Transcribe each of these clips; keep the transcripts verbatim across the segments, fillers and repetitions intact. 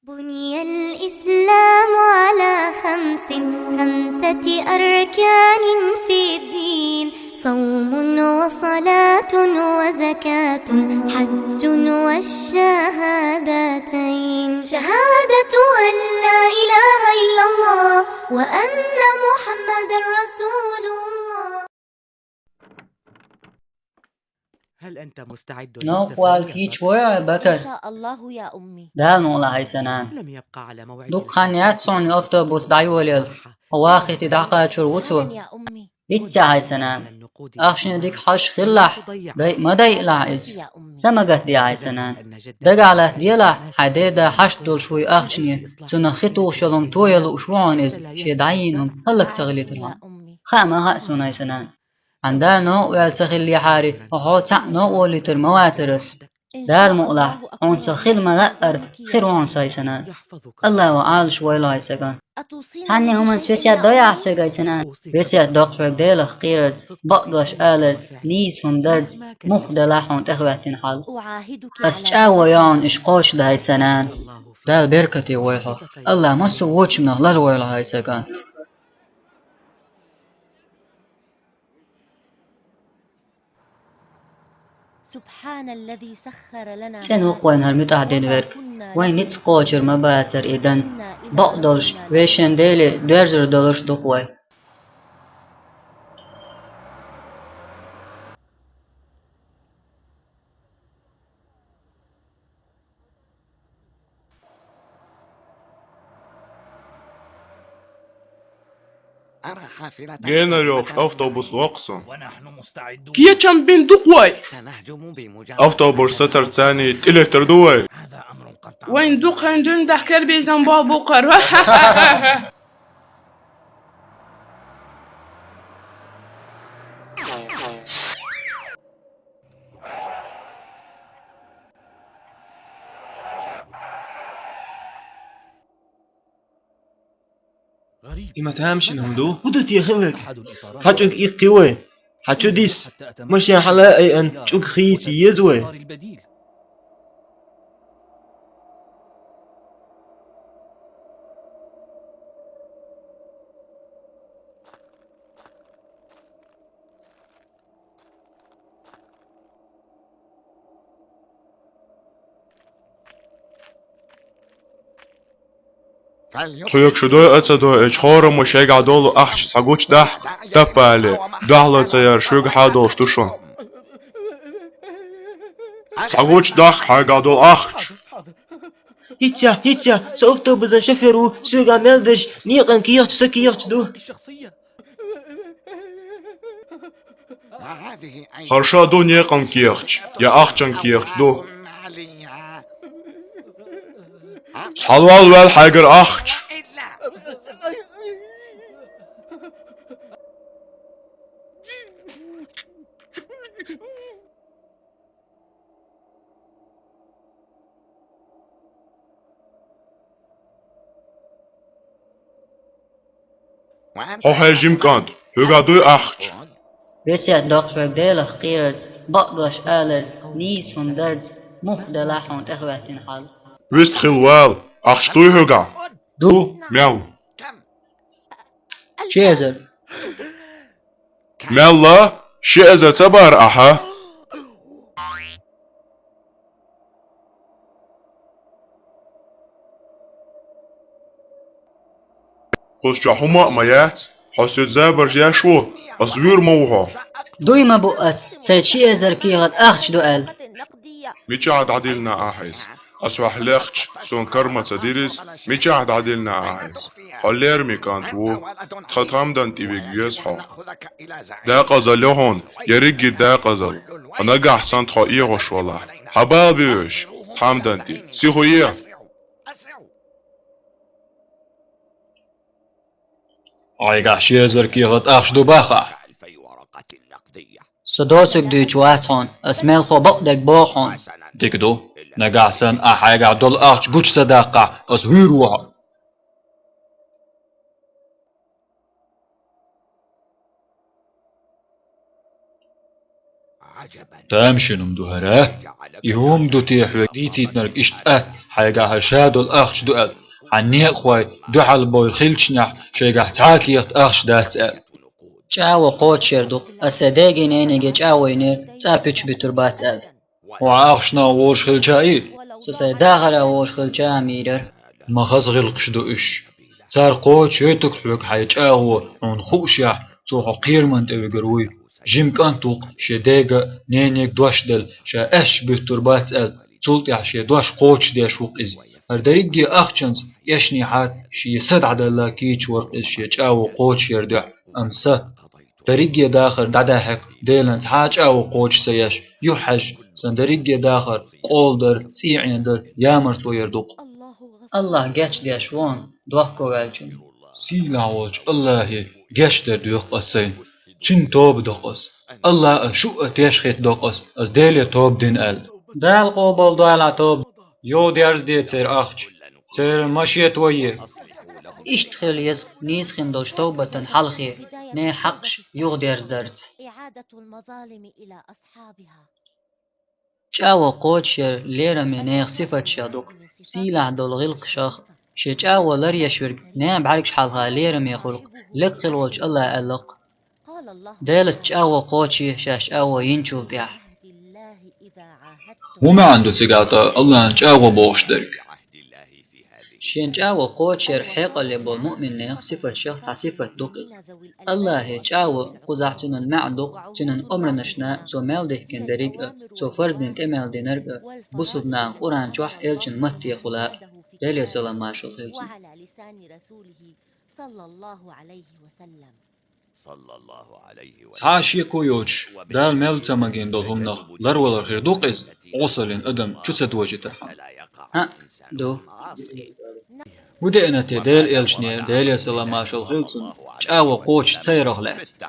بني الإسلام على خمس، خمسة أركان في الدين: صوم وصلاة وزكاة حج والشهادتين، شهادة أن لا إله إلا الله وأن محمدا رسول الله. هل أنت مستعد للسفرية؟ Нокъвал кийча вой, Бакар? إن شاء الله يا أمي. Дала мукъ лахь, хьай са нана. لم يبق على موعد. Дукха хан яц хьона автобус дӀайолаяле. Хьо вахийта дӀакхачар ву цо. أهلا يا أمي. Виццахь, хьай са нана. Ахчанна дика хьожаш хилалахь, дайа ма дайалахь иза. Са ма гатде, хьай са нана. Дагахь латта делахь, хьай деда хьашт долуш вуй ахчане, цунах хи тухуш йолу хӀума тояла лууш ву хьуна иза, шен дӀайийна хӀума хӀаллак ца хилийтар хьуна. Хаа ма хаьа суна, хьай са нана. Хьан да новкъа ваьлла ца хиллехьара, хьо цхьаъ новкъа волуьйтур ма вацара ас. Дала мукъ лахь, хьуна со хила ма-лаъара хир ву хьуна, хьай са нана. АллахӀа Ӏалаш войла хьо, хьай са кӀант. Цхьанне хӀуманца весет дой ахь соьга, хьай са нана? Весет до-кх хьоьга Делах кхерарца, бакъдолуш аларца, нийса хӀума дарца, муха делахь хьуна тӀехӀоьттина хьал. Ас чӀагӀо йо хьуна уьш кхочушдан, хьай са нана. Дала беркате войла хьо. АллахӀа массо а вочунах лар войла хьо, хьай са кӀант. ЦӀена ву-кх вайна хӀара муьтӀахь дина верг. Вай ницкъ кхочур ма бацара и дан. Бакъдолуш, вешан Деле доьрзур долуш ду-кх вай. Генара йогӀуш автобус воккху со. Кечам бина ду-кх вай. Автобус сацарца тӀелетар ду вай. Вайн дукха хьайн дуьнен тӀехь кербезам болх бу-кх хӀара. И ма тамашийна хӀума ду. ХӀун ду те хилларг? Цхьа чӀуг иккхи вай. Хьан чу дис? Машен хьала а айъина, чӀуг хийца еза вай. Тхоьга шу дой а ца дой, хӀораммо шегахь долу ахча схьагучудахь, таппале, дуьхьало ца яр шуьгахьа долуш ду шуна. Схьагучудахь хьайгахь долу ахча. ХӀинца, хӀинца, со автобусан шофер ву, соьгахь мел дерш некъан кехаташ сан кехаташ ду. ХӀара ша ду некъан кехаташ, я ахчан кехаташ ду. Схьавола ваьлла хьайгара ахча. Хьо хьежа, жима кӀант, хьоьгахь дуй ахча? Весет до-кх хьоьга Делах кхерарца, бакъдолуш аларца, нийса хӀума дарца, муха делахь хьуна тӀехӀоьттина хьал. Вист хила вала, ахча дуй хьоьгахь? Ду. Мел? Ши эзар. Мелла, ши эзар ца бахара ахьа? Кхуза чохь хӀума а ма яц, хьо соьца забарш еш ву, ас вуьйр ма ву хьо. Дуй ма бу ас, сайн ши эзар кехат ахча ду аьлла. Мичахь дӀадиллина ахьа иза? Ас хьох лехча, суна кара ма ца дира иза, мичахь дӀадиллина ахьа иза? Хьо лераме кӀант ву. Тхан тхамдан тӀе вига веза хьо. Декъазалла ю хьуна, ерриггара декъазалла. Хьо нагахь санна тхо эгӀуш валахь, хьан бала бевеш, тхамдан тӀе, сихо е! Хьайгахь ши эзар кехат ахча ду боху ахь? Со доцург дуьйцуш вац хьуна, ас мелхо бакъдерг боху хьуна. Дика ду, нагахь санна ахь хьайгахь долу ахча гучу ца даккхахь, ас вуьйр ву хьо. Тамашийна хӀума ду хӀара, а? И хӀун хӀума ду те хьоьга дийцийтинарг иштта атта? Хьайгахьа ша долу ахча ду аьлла. Хьан некъахой дуьхьал бовла хилчинехь, шайгахь цхьа а кехат ахча дац аьлла. ЧӀагӀо кхочушъяр ду-кх, ас сайн деге-ненеге чӀагӀо йинера, цкъа а пуьчаш буьттур бац аьлла. Хьо ахчанах вовш хилча а? Со сайн дахарах вовш хилча а ма йийрар. Ма хаза гӀиллакхаш ду уьш. Цара кхочушйойту-кх хьоьга хьайн чӀагӀо, хьуна хуушехь, цо хьо кхерамна тӀе вигар вуй. Жима кӀант ву-кх, шен дега а, ненега а дош делла, ша аьшпаш буьттур бац аьлла, цул тӀаьхьа шен дош кхочушдеш ву-кх иза. ХӀара дерриге а ахчанца эшнехьара шен са дӀадала кийча вара-кх иза шен чӀагӀо кхочушъяран дуьхьа, амма са. Дерриге а дахар дӀадаьхьа-кх, Делан цхьа а чӀагӀо кхочуш ца еш, юхахьаьжча, сан дерриге а дахар къола дар, цӀий Ӏен дар, ямартло яр ду-кх. АллахӀ гечдеш ву хьуна, дохко ваьллачунна. Сийлахь волчу АллахӀе гечдар доьху-кх ас сайна. Цуьнан тоба до-кх ас. АллахӀа шу а тешхӀиттадо-кх ас, ас Деле тоба дина аьлла. Дала къобалдойла хьан тоба. Юхадерзаде церан ахча. Церан машет вайе. Иштта хила еза нийса хин долчу тобатан хьалхе, нехан хьакъаш юхадерзадарца. إعادة المظالم إلى أصحابها. ЧӀагӀо кхочушъяр лераме нехан сифаташах ду-кх, сийлахь долу гӀиллакхашах. Шен чӀагӀо ларъеш верг нехан бӀаьргаш хьалха лераме хуьлу-кх, лекха хила волчу АллахӀа аьлла-кх: Делаца чӀагӀо кхочушъе шаьш чӀагӀо йинчул тӀаьхьа. ХӀун маьӀна ду цигахь АллахӀан чӀагӀо бохуш дерг? Шен чӀагӀо кхочушъяр хьекъале болу муъминнехан сифаташах цхьа сифат ду-кх иза. АллахӀе чӀагӀо кхузахь цуьнан маьӀна ду-кх, цуьнан омранашна цо мел дихкина дерриг а, цо фарз дина тӀе мел динарг а, бусулба нахана Къуръан чохь элчан маттехула а, Деле салам-маршалла хила цунна. Цхьа а шеко йоцуш, Дала мел ца магийна долу хӀуманах ларвалар хир ду-кх иза, Ӏесаллин адам чу ца дожийтархьама. ХӀаъ, ду. ХӀун деана те Делан элчане, Деле салам-маршалла хила цунна, чӀагӀо кхочуш ца ярах лаьцна?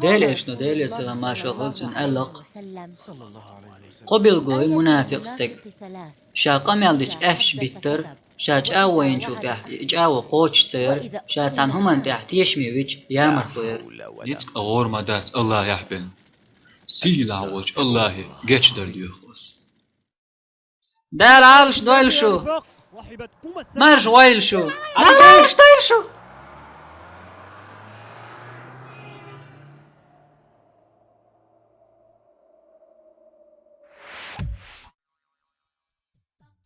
Делан элчано, Деле салам-маршалла хила цунна, аьлла-кх: кхо билгало ю мунафикъ стеган. Ша къамел дича аьшпаш биттар, ша чӀагӀо йинчул тӀаьхьа и чӀагӀо кхочуш ца яр, ша цхьана хӀуманна тӀехь тешаме вича ямартло яр. Ницкъ а гӀора ма дац АллахӀехь бен. Сийлахь волчу АллахӀе гечдар доьху ас. Дала Ӏалаш дойла шу! Марша гӀойла шу! Дала Ӏалаш дойла шу!